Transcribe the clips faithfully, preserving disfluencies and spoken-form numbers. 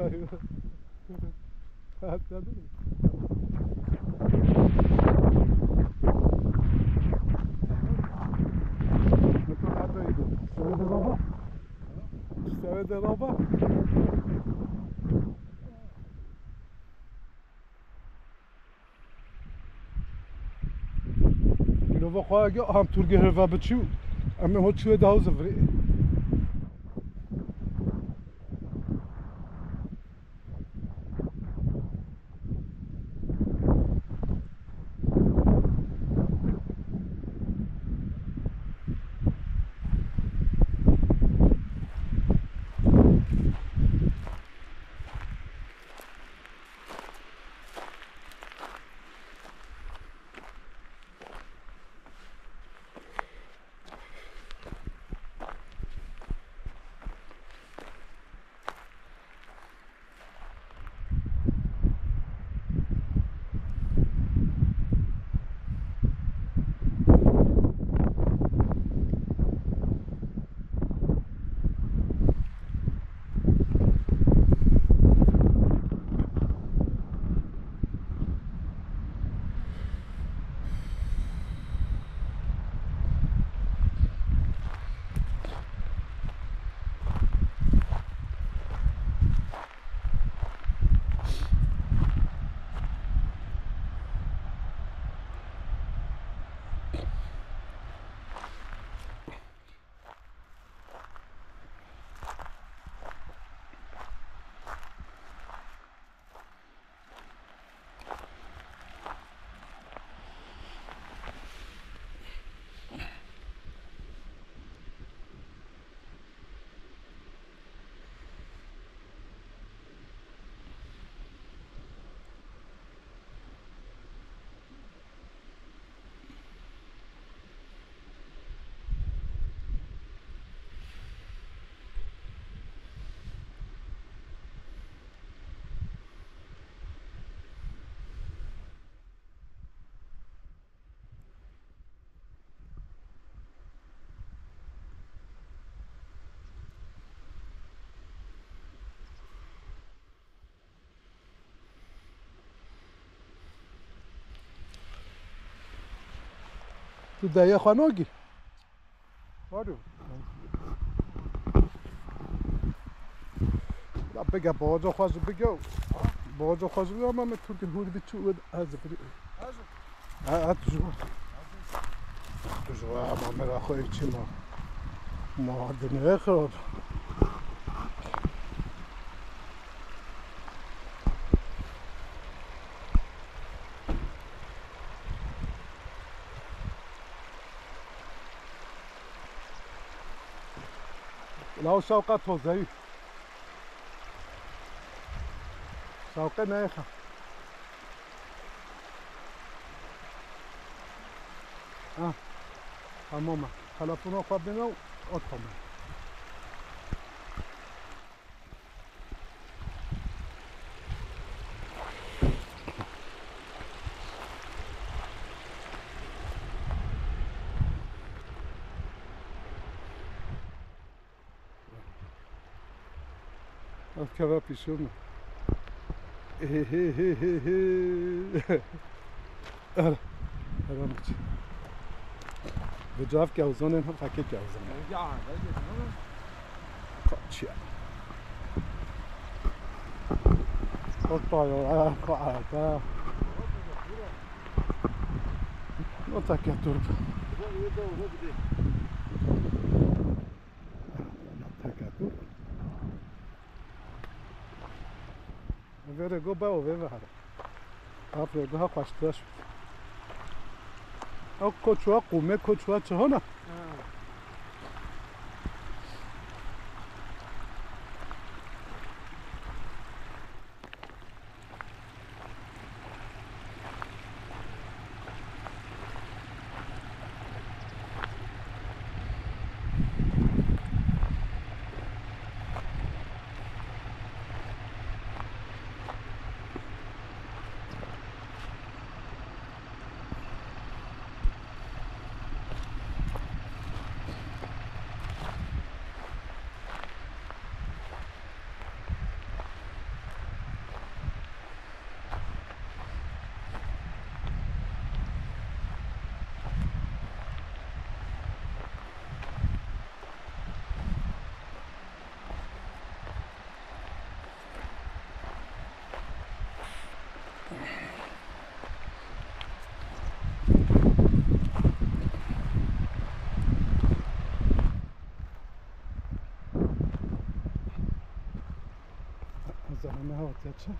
Seve de baba. Mirova xwe ge ham Turkê heva biçû, em ê ho çûye daha zivirê. Tu dayê xwe nagî? Alo. La bige, bawaca xwe ji bige. Bawaca xwe ji bige, ama me Turkên hûr diçû û ez biri. Ha, ha, tu ji wa. Tu ji wa, ama mera xwe çi ma. Ma dinê xirab. Law şewqa tozeyî. Şewqê neyêxa. Ha. Tamam. Telefona xwe bîne û o tamam. Ev keve pîşo min. Hê, hê, hê, hê, hê. Her, her an biçî. Bi cav kewzanên him fekê kewzan. Ya, ne diyorsun oğlum? Kaçya. Orta yol, ha, ha, ha. Nota ke turp. Teke tu. Vere go be o ve vehara. Apre go ha xweştiya şû. Ew koçwa qûme, koçwa çi hona? Ha. Zehme hatiye çi?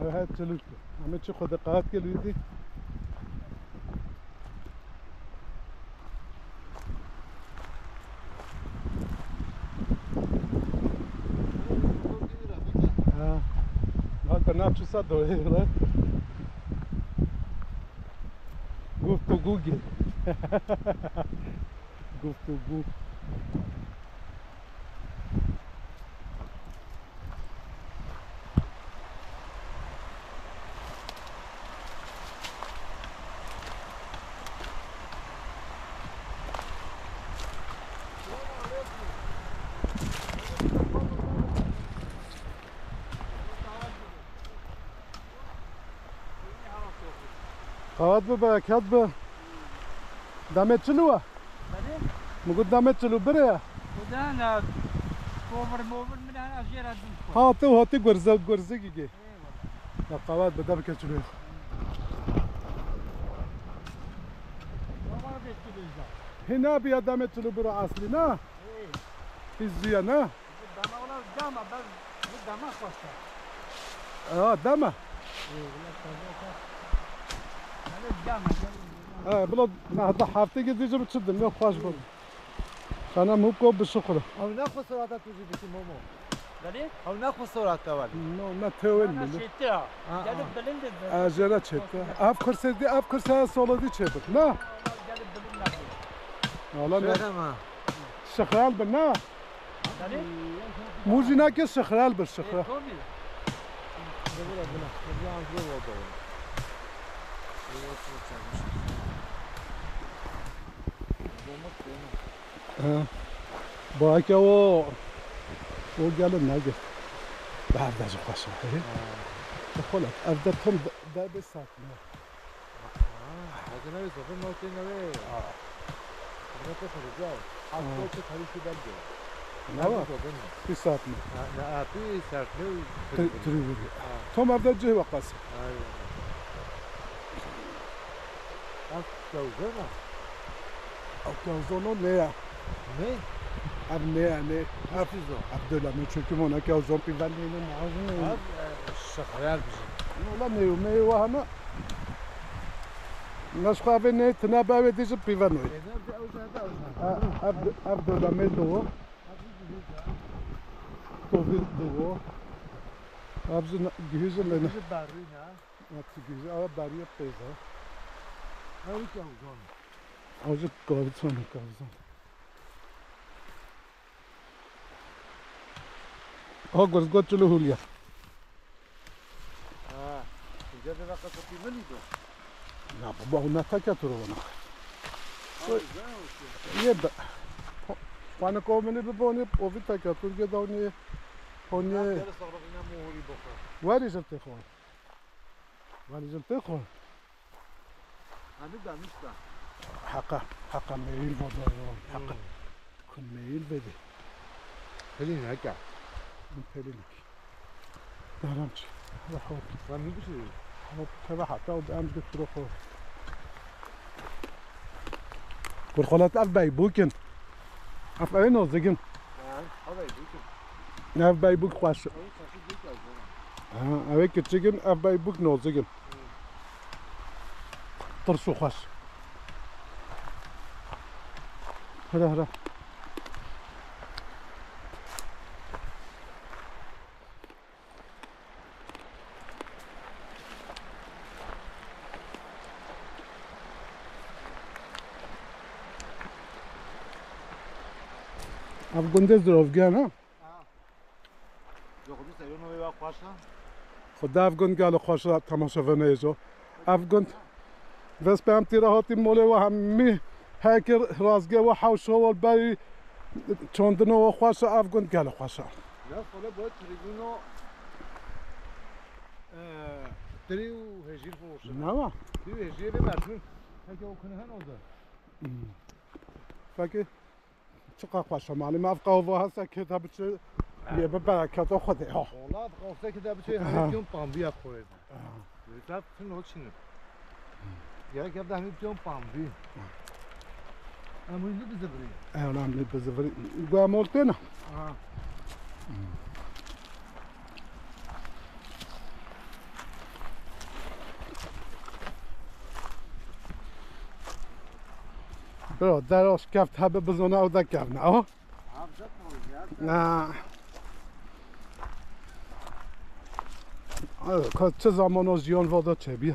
Ev her çi lût. Em çi xwe de qehet ke lûtî. Ha. Bak ben ne yapıyorsa doğru. Guftugû gir. Guftugû. Qewet bi, bereket bi. Demê çil û e? Belê. Min got demê çil û bir e. Xuda na, kovir movir min hene jê re din xwe. Ha, tu hatî gurze-, gurzigî gê. Eyvallah. Ya qewet bi, de bike çil û. Baba de çil û. Hî nabiya demê çil û bir eslî na? Ey. Hî zû ye na? Dema wala dema, bes bu dema xwesta. Ha, dema. Ee, wala taze xwesta. Yani dema, yani. Ha, bila nehda heftê gidî ji çi dim, ya xweş bû. Sana mûko bişuxre. Ew ne xwe surata tu jî bikî, Momo. Belê? Ew ne xwe surata wali. No, ne tewên Ana bile. Şêtira. Ha, Gelip ha. Bilind e. Ejere çête. Ev kurse di, ev kurse solodî çêbik, ne? Gelip bilind e. Wala ne? Şête ma. Şixral bi, ne? Belê? Mûjî nake şixral bir şixral. E, tabii. He. Bahke o, o gelin nake. Bahar da jixweş e. He. Xwelet, ev de tam de, de bir saat mi? Aa, hadi ne bir zafın nokta ne be? Aa. Ne kadar güzel. Aa. Hatta çok tabii ki ben de. Ne var? Bir saat mi? Ha, ne, ha, bir saat mi? Tri-, tribün. Ha. Tam evde cih vakası. Aynen. Ev kewzon e? Ev kewzon o ne ya? Ne? Ev ne ya, ne? Ev, ev dölem çünkü ona kewzon piven ne, ne muazın ne? Ev, e, şexrel bizim. Ola ne yo, ne yo hana? Neşka ve ne, tına be ve dizip piven ne? E, nerede o zaten o zaten? Ev, ev, ev dölem ne o? Ev bir güzel. Tovil de o. Ev zin, güzel ne? Güzel barrı ne? Ev güzel, ev barrı peza. Ev kewzon. Ew jî kavzan, kavzan. Ha, gurz got çilo hûliya. Ha, ince de dakika kopî mi nîdo? Ya baba, hûn ne teke turo wana. Yê be. Fane komini bi boni, o vi teke tur ge da hûn yê. Hûn yê. Gel sağlık ine muhuri bakar. Weri jil te xwan. Weri jil te xwan. Hemî danişta. Heqa, heqa meyil vodoyon, heqa. Hmm. Kun meyil vedi. Pelin heka. Pelin heka. Daram çi? Rahat. Sen ne düşünüyorsun? Hop, teva hatta o em de turo xo. Kur xolat ev bey bukin. Ev ev nozigin. Ha, ev bey bukin. Ev bey buk xweş. Ev saçı büyük yazdı. Ha, ev küçügin, ev bey buk nozigin. Tirs û xweş. Hira, hira. Ev gundê zirovgen ha? Ha. Yoxdu serî nû wê xweş e. Xwedê ev gund gelo xweş e, temaşevanê jo. Ev gund, vespê em tîra hatî molê we hemî heke razge we hewşo we berî çandino we xweş e, ev gund gelo xweş e. Ya xole boy tribûno, e, tri û hejîr xweş e. Ne wa? Tri û hejîr bê mertûn. Heke o kune hen o da. Hmm. Peki. Çiqa xweş e malê me, ev qehwa hese kê te biçe, yê bi bereketa Xwedê ha. Wala ev qehwa kê te biçe, ha, hemî piyon pambiya xorê. Ha. Yê te fin o çin e. Gerek ev de hemî piyon pambî. Ha. Hemû li bizivirî. Ew nam li bizivirî. Guya mol têna. Ha. Bro, dero şkeft hebe bizona ew de kevna, o? Na. Ay, ka çi zamano jiyan vada çebiye.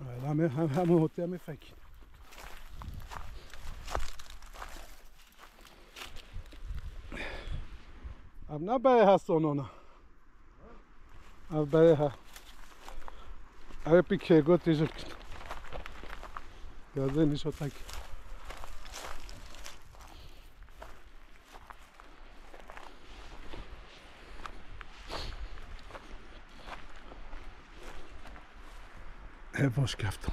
Ay, la me hem, hem hotiya me fekî. Ev ne berê hestonona. Ev berê he. Ev pî kêgo tîjir kir. Yazê nîşo tek. Ev baş kefto.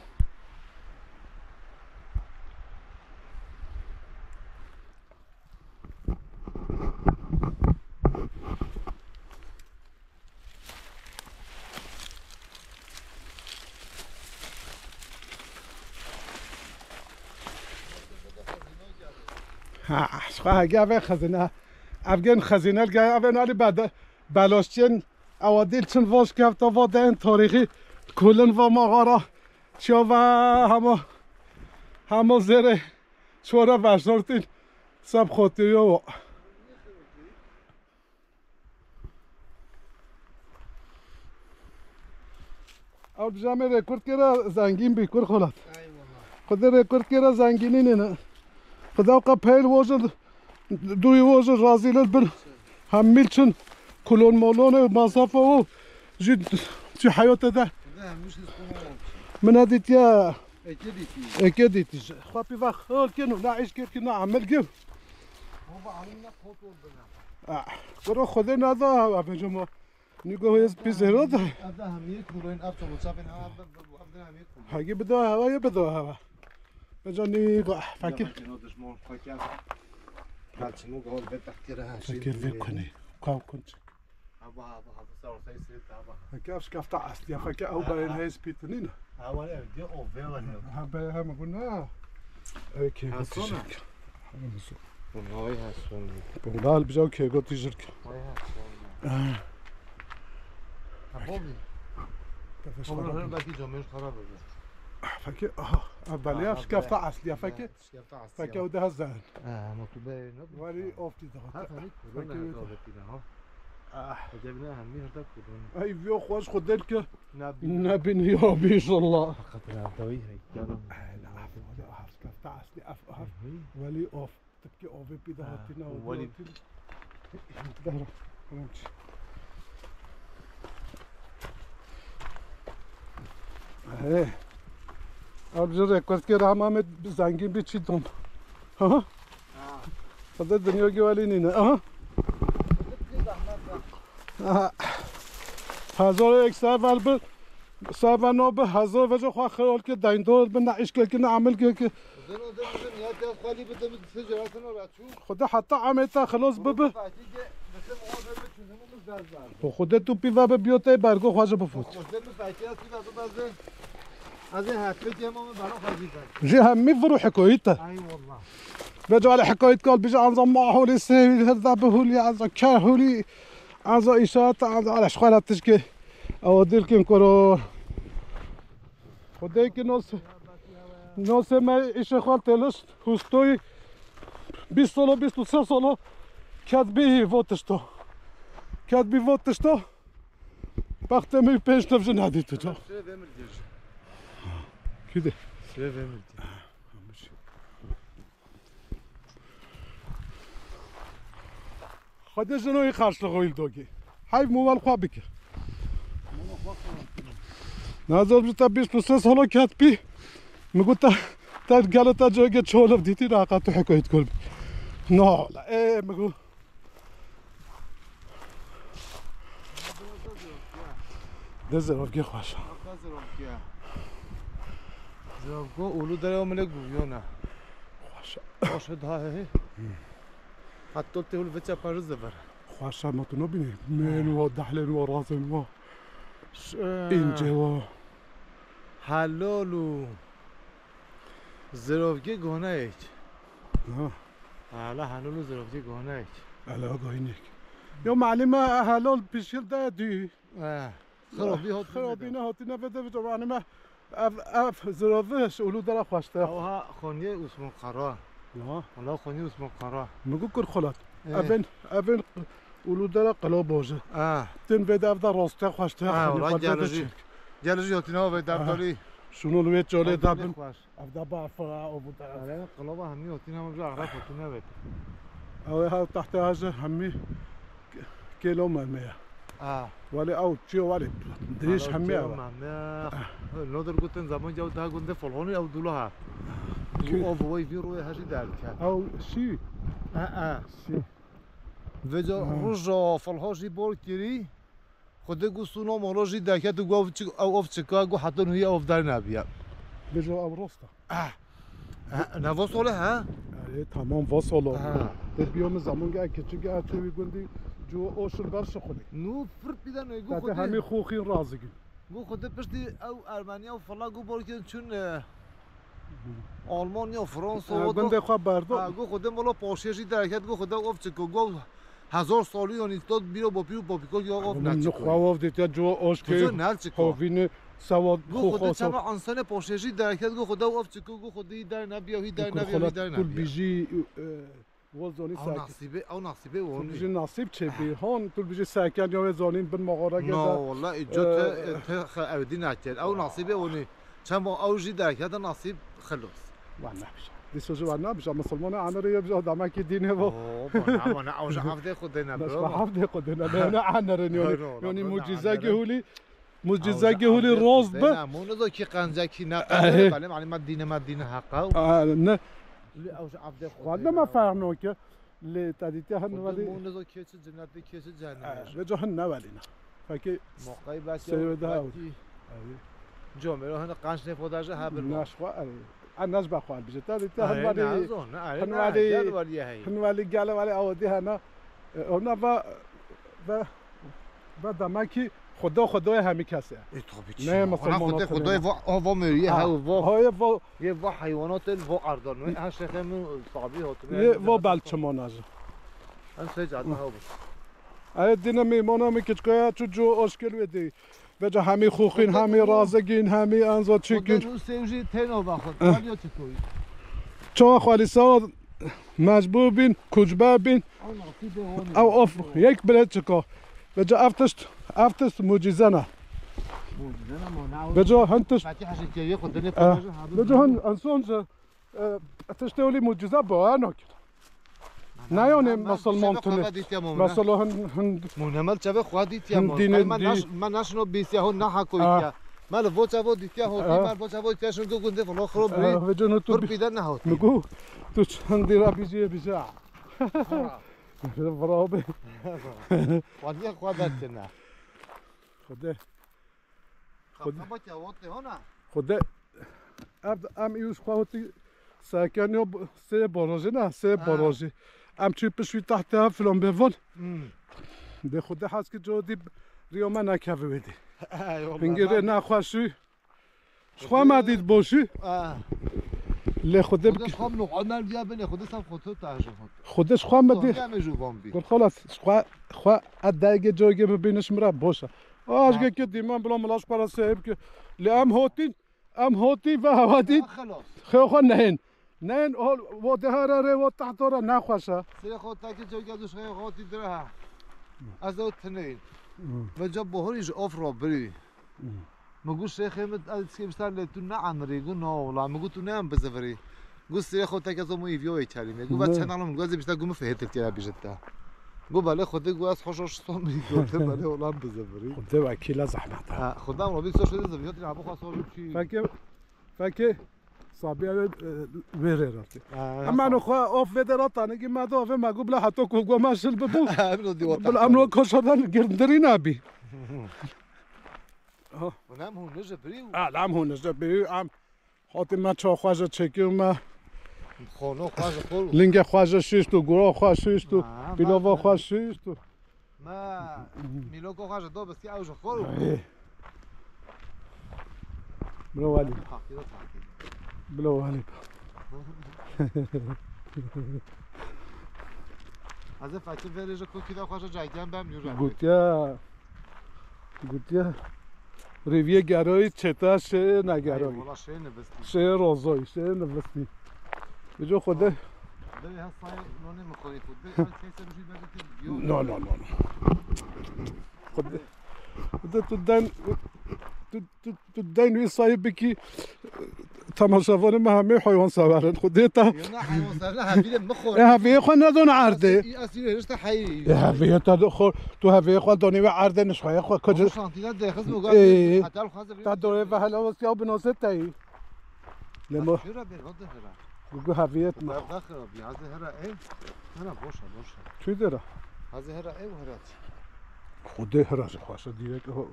Ha, xwe hege ve xezine. Ev gen xezine, gel ev en ali bede. Beloşçên ewa dil çin vaş kefta va de en tarixî kulin va mağara. Çiya ve hema, hema zêrê çore veşortîn seb xotiyo. Ew dijamê rekord kira zengîn bî, kur xolat. Eyvallah. Xwedê rekord kira zengînî nîne. Xwedê ew qe peyl wojin, dûyî wojin razî lil bin. Hemî çin kulon molon û masrafa û jî, jî heyatê de. Xwedê hemû şey sona olsun. Min nedîtiye. Eke dîtî. Eke dîtî ji. Xwe pî vex hol kin û ne îş kir ki ne amel gir. Baba, alim ne kot ol bina. Ah, kuro Xwedê neda, ev cuma. Nîgo hêz pî zêro da. Ev de hemî kuroyên ev çolo çapên ev, ev de, ev de hemî kuroyên. Hagi bida hava, ya bida hava. Beca nîgo, ah, fakir. Ya, no düşman, fakir. Kalçino gol ve takdir ha. Fakir ve kuni. Kav kunçik. Hava, hava, hava, sağ ol, sayın Seyit, hava. Fakir, ev şkafta asliya, fakir, ew berên hêz pî tinîn. Ha, var ev diye, o ve var ev. Ha, be, hem bu ne? Eke, ha, bu sonra. Tişek. Bunlar ya sonra. Bunlar bir şey kego tişek. Vay ha sonra. Ah. Ha, bu bir. Tefeş Olur, var. Olur, belki camıyoruz, karar verir. Ah, fakir, aha. Ah, belli ya, şkafta asliya, fakir. Şkafta asliya. Fakir, o daha zahir. Ha, ama tu be, ne bu? Vali ofti daha. Ha, fakir, fakir, bu ne? Ah. Acaba ne, hem bir de kurdun. Ay, yok, hoş, Xwedê ki. Nebîn. Nebîn ya, bîşallah. Hakikaten abi, dawî hey. Canım. Ay, la, af, af, af, af, af. Hı hı. Welî of. Tipkî ovê pî de hatîne, ha, ovê welî hatîne. Dara, qelemçî. He. Abi, ji rekord kir, hema me zengîn bî çi dom. Ha? Ha. Xwedê dinya gewelî nîne. Aha. Aha. Hezar ek ser ver bi, ser ver no bi, hezar veco xwe xirol ki, deyndor bi, ne iş kir ki, ne amel kir ki. Zeno de bizim ya, dest xali bi de, bi de, Xwedê heta amê te xilos bibi. Xwedê tu pî ve bi biyo te bergo xwe ji bifot. Jî hemî vir û hikoyî te. Ve cale hikoyî kal bije anza ma holî sêvî, hir da bi holî, anza ker holî, anza îşat, anza ale xwe ra tişkê. Ew dilkin koro. Xwedê ki nos, nosê me îşê xwe têlişt, hustoyî bîst solo, bîst û sê solo ketbî hî vo tişto. Ketbî vo tişto. Bextê min pênc tev ji nedî tu ca. Şirê vê mirgê ji. Kî de? Şirê vê mirgê. Xwedê jinoyî xerçlixoyî dogî. Heyv mûwel xwe bike. Nazor ji te bîst û sê solo ket pî. Mi got te, te gelo te cihê çolov dîtî, raqa tu hikoyî dikol bî. No, la, ê, mi got. De zerofgê xweş. Zerofgo ulu dere o mile guviyona. Xweş. Xweş daha he. Hatta te ul veça parız de ver. Xweşa ma tu nabînî. Mên wa, dehlên wa, razên wa. Ş-, e, Încê wa. Helal û zirovgê goneyek. Ha. Hala helal û zirovgê goneyek. Ela goynek. Yo malime helal pişil de dü. Eh. Xirobî hot Xirobî ne hatine vede vide malime. Ev, ev ziroviş ûlû dera xweşte. Ew ha xoniyê Usman Qara. Ya. Wala xoniyê Usman Qara. Min got kur xolat. Eh. Evên, evên ûlû dera qelo boje. Ah. Tin vede ev da roste xweşte. Ah, wala gelejî. Gelejî hatine ve derdolî. Şunu lüye çole da bin. Ev da ba fıra o bu da. Qelo ba hemî hatine ama bir araf hatine ve. Ew ha tahte haje hemî kelo meme ya. Ah. Wale ew çiyo wale. Dirîş hemî ew. Meme. Lodir gotin zaman ya da gunde folhoni ew dula ha. Kü- Ov vay vî roye hajî derke. Ew şî. Ah, ah. Şî. Veca roja folho jî bor kirî. Xwedê gu sûno molo jî derket û gu ev çi-, ew ov çika, gu heta nuhî ev dar nebiye. Bêje ev rost e. Ah. Ah, ne vosole ha? Erê, tamam vosolo. Ha. Te biyo min zaman ge keçik ge çê wî gundî, cu o şil ber şixulî. Nu fırt bir de ne gu Zaten xwedê. Hemî xûxîn razigin. Gu xwedê piştî ew Ermeniya û fela gu borkin çün, e, Almanya, Fransa, Ha, o gundê da-, xwe berdo. Ha, gu xwedê molo poşê jî derket, gu xwedê ov çiko, gu Hezar salî yanî to bîro bopîr û popîko ya of Min naçiko. Xwe of dîtiya ciwa oşkê. Kuzo nal çiko. Hovîni sewa Gu xwe xwe de xwe çava insanê poşêjî derket, gu xwe de of çiko, gu xwe de hî der nebiya, hî der nebiya, hî der nebiya. Tul bijî, e, wol zonî Ew sakin. Nasîbê, ew nasîbê Tul wonî. Bijî nasîb çê bî. Hon tul bijî sakin ya wê zonîn bin mağara geda. No, wala, e, co te, e, te xe-, ew dî naket. Ew nasîbê wonî. Çend bo ew jî derkete nasîb xilos. Wan nebija. Dîso jî wan nebija. Misilmana Amerê ye bija demekî dînê bo. Oo, bo ne, bo ne, ew ji evdê xwe dêne, bro. Evdê xwe dêne. Ne, ne Amerê yonî. Yonî mucize gihulî. Mucize gihulî roz bi. Ne, mu nizo ki qencekî ne qencekî. Belê, malê, ma dîne, ma dîne heqa. Ne. Ew ji evdê xwe dêne. Xwe ne me ferno ki. Lê te dîtiya hin Xwedê welî. Mû nizo kê çi cennetê, kê çi cehennemê. Eh, vêca hin newelîne. Fekê Moqey belkî seywe ew daha belkî Comêro hin qenc nêfoda ji hebir. Naşxwa, erê. En nez be xwal bije. Te dîtiya hin welî. Nazon, erê, hin ne, welî, gel welî heyî. Hin welî gel welî ew dî hene. E, ona ve, ve, ve demekî Xudo, Xudoyê hemî kes e. E, tabii ki. Ne, ona Xudo, Xudoyê va, va meriye, ha, va. Hayê va. Yê va heywanatê li va ardan. Wê her şexê min tabî hatibê. Yê va bel çimana ji. Em sey cadde ha bu. Ay dine mîmana min kiçkaya çu cu oşkel wê dî. Veca hemî xuxin, hemî razegin, hemî anza çikin. Xudo nu sewji teno va xwe. Tabii o çikoy. Çoğu xalisa mecbur bin, kucbe bin. Ew nasîbê wan e. Ew of, yek bile çiko. Veca ev tişt, ev tişt mucize ne. Mucize ne, ma ne. Veca hin tişt. Fatîha ji keyê xwe dinê. Eh, pêvajo habin. Veca hin insan ji, eh, tiştê olî mucize bawer nakir. Ne yani, ma, ma, Musulman tune. Mesela hin, hin. Munemel çavê xwe dîtiye ma. Dînê ma dî. Naş-, ma naşino bîsiya hon ne hako itiya. Ma li vo çavo dîtiye hotî, ma li vo çavo dîtiye şin gu gundê filo xiro bî. Veca no tu. Pir pîde ne hotî. Mi gu, tu çendî ra bîjî bîja. Bravo. Xwediya xwe dertine. Xwedê. Xwedê. Xwedê. Ev em î xwe hotî sekeniyo sê borojî ne, sê borojî. Em çû pişt wî tahtê filan bêvon. Hmm. Dê Xwedê hez ki codî riyo me nekeve wê dî. Hingê rê nexweşî. Ji xwe me dît boşî. Ah. Lê Xwedê Xwedê bik- ji xwe min û Omer diya binê, Xwedê ser xwe tu taje xwe. Xwedê ji xwe me dî- Sonya me ji van bî. Gur xelas, ji xwe, xwe ez dergê cogê bibîniş min re boş e. Ajgekê dîmen bila min laş xwe re seyb ki. Lê em hotîn, em hotî ve hewa dît. Xelas. Xê xwe nehên. Nehên, hol, wo dehara rê, wo tahto re nexweş e. Sê xwe tekî cogê ji xê xwe hotî dire ha. Ez ew tineyim. Hmm. Ve ca bohorî ji of ro birî. Mi got şêxê min, ez dîskê bîsta lê tu ne emirî, got na wela, mi got tu ne em bizivirî. Got sirê xwe teke zo mu îvyo wê kerî me. Got ve çend alom, got ez bîsta got min fihê Tirkiye bîjit te. Got belê Xwedê got ez xweş o şisto min gotin belê wela em bizivirî. Xwedê wekîle zehmet e. Ha, Xwedê em Rabî soş Xwedê zivirî, hotî ne bo xwe soş çî. Fekê, fekê, sabiya wê, e, wê rê ratî. Ha, Ema no xwe of vê de ratanê ki me de ove me got bila heto ku go me şil bibu. Bila em no koşadan girndirî nabî. Hûn em hûn ji birî û. Em hûn ji birî û em hatî me ça xwe ji çekî û me. Xono xwe ji xwe. Lingê xwe ji şişt û gura xwe şişt û pîlava xwe şişt û. Ma mîloko xwe ji do bistî ew ji xwe û Ê. Bilo welî. Haqî de haqî. Bilo welî. Ez ê fekir verê ji kokî de xwe ji caydiyan bem yû. Gotiya. Gotiya. Rêviyê geroyî çêta şê negeroyî. Ay, wala şê nivistî. Şê rozoyî, şê nivistî. Bico xwe de. Devê hesayê nonê min xorî xwe. Bê, ay, keyse bijî berdikî giyo. No, no, no, no. Xwe de, xwe de tu den, tu, tu, tu den wî sayî bikî, temaşevanê me hemê heywan sever in. Xwe de ta. Yo, ne heywan sever, ne hevîrê min xor. E, hevîrê xwe nedon erdê. Asî, asî, işte hey. E, hevîrê ta do xor, tu hevîrê xwe donî ve erdê nişxaya xwe. Koca. Şantî de dexis mi Ee. Hatta xwazir. Ta dorê ve hala westiya binose tayî. Lemo. Hera ber, hadi hera. Gugu haviyet ma. Berda xirab ya, hadi hera ev. Hera boşa, boşa. Çi dera? Hadi hera ev, hera. Xwedê hera ji xweşe direk o.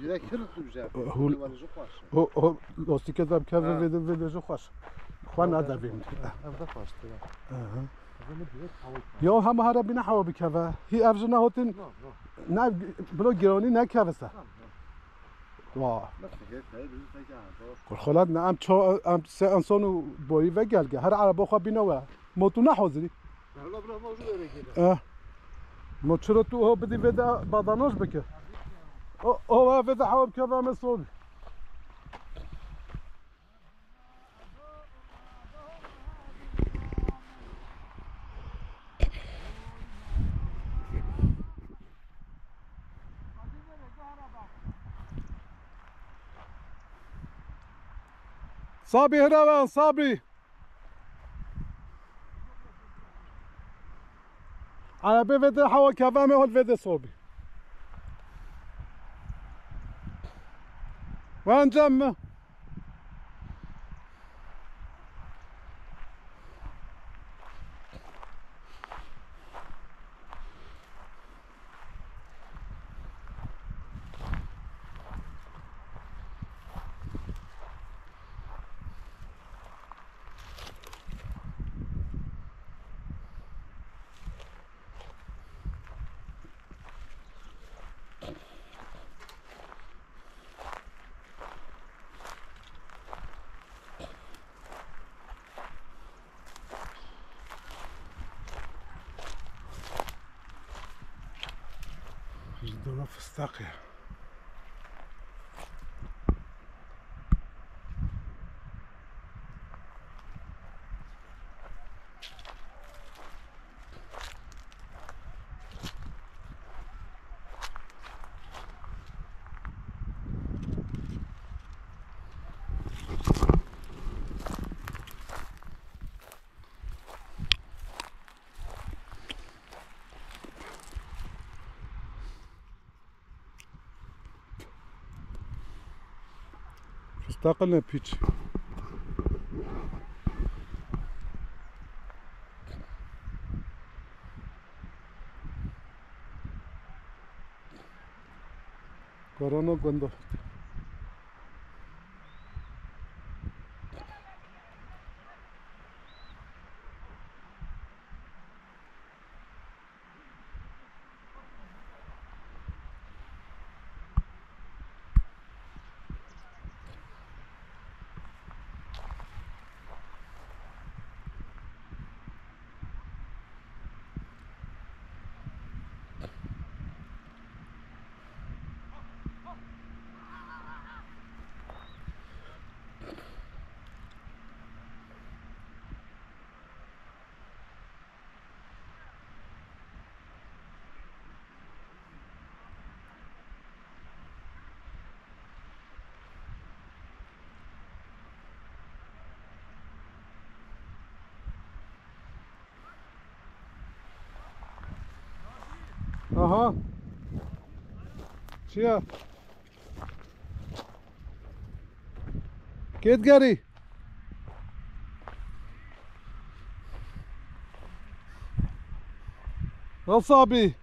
Direk hir tu je. Hul- Hadi ji xweşe. O, o, lastike dam keve Ha. Vede, vede ji xweş. Xwe Ha, nadevin. Ev de xweştir. Aha. Ev de direk hava. Ya hema hera bine hava bikeve. Hi ev jina hotin. No, no. Ne, bilo giranî nekeve se. Tamam, tamam. Wa. Kurxolat ne, em ço-, em se insan û boyî ve gelge. Her araba xwe bîne we. Mo tu ne hazirî? Valla bira, ma ucu bere kêde. Eh. Mo çira tu o bidî vede badanaş bike. O, o ve vede hawam keve me sobi. Sabî hiravan, sabî. Arabê vede hawa keve me hol vede sobî. Van cem mi? Ji dona fistaqê. Fistaqê ne pîç. Korona gunda. Aha. Çiya? Kê digerî? Nasabî?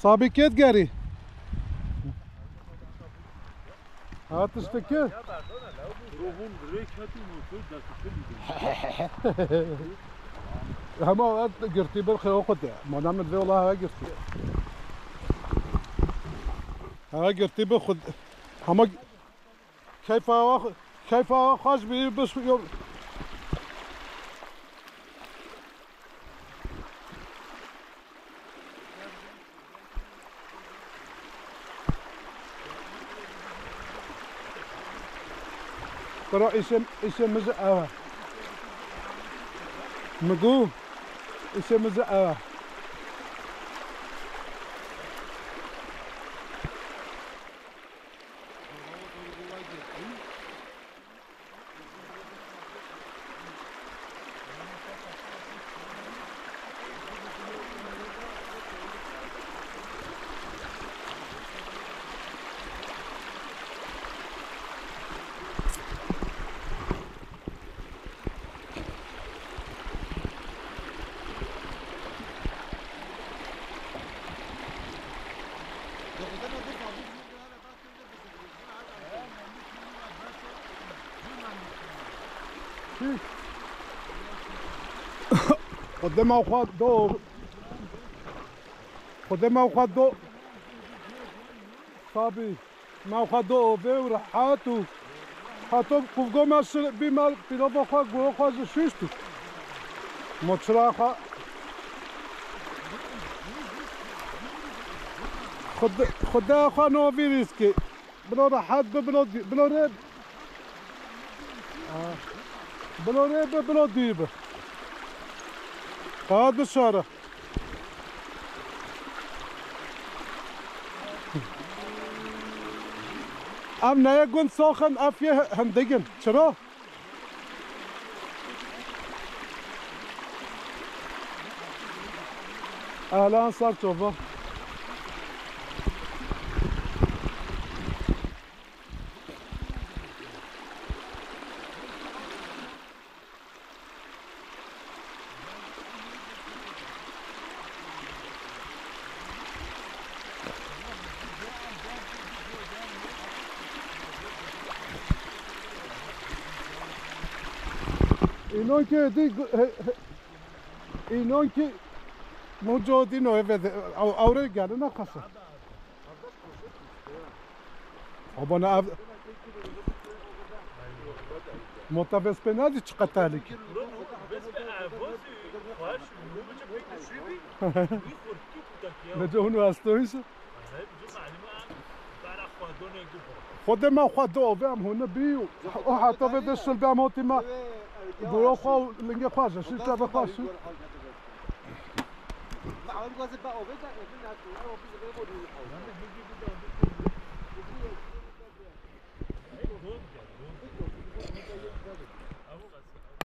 Sabî kê digerî? Ha, tiştekî? Ruhun dirêk hatî motor destpê didin. Hema ev girtî bir xewa xwe de. Madem divê wela heve girtî. Heve girtî bi xwe. Hema keyfa, keyfa xweş bî, bis yo. Kuro îşê, îşê min ji ev e. Min got, îşê min ji ev e. Xwedê me xwe do. Xwedê me xwe do. Sabî. Me xwe do ovê û rehet û. Heto kuvgo me şi-, bî me pîlova xwe, guya xwe ji şişt û. Moçira xwe. Xwedê, Xwedê xwe no vî rîskê. Bilo rehet bi, bilo dî-, bilo rê. Ah. Bilo rê bi, bilo dî bi. Qat bişare. Ev neye gund soxin, ev yê hindigin. Çira? Ehlan ser çova. Înan ki dî gu-, he, he, înan ki muco dîno eve de, ew, ewre gelin ne xasa. Abone ev. Mota Vespa ne dî çiqet tehlike. Vece hunu estoysa. Xwedê me xwe do ve em hûn bî û o heta vê de şil be em hotî me. Goya xwe û lingê xwe ji şî çavê xwe şî.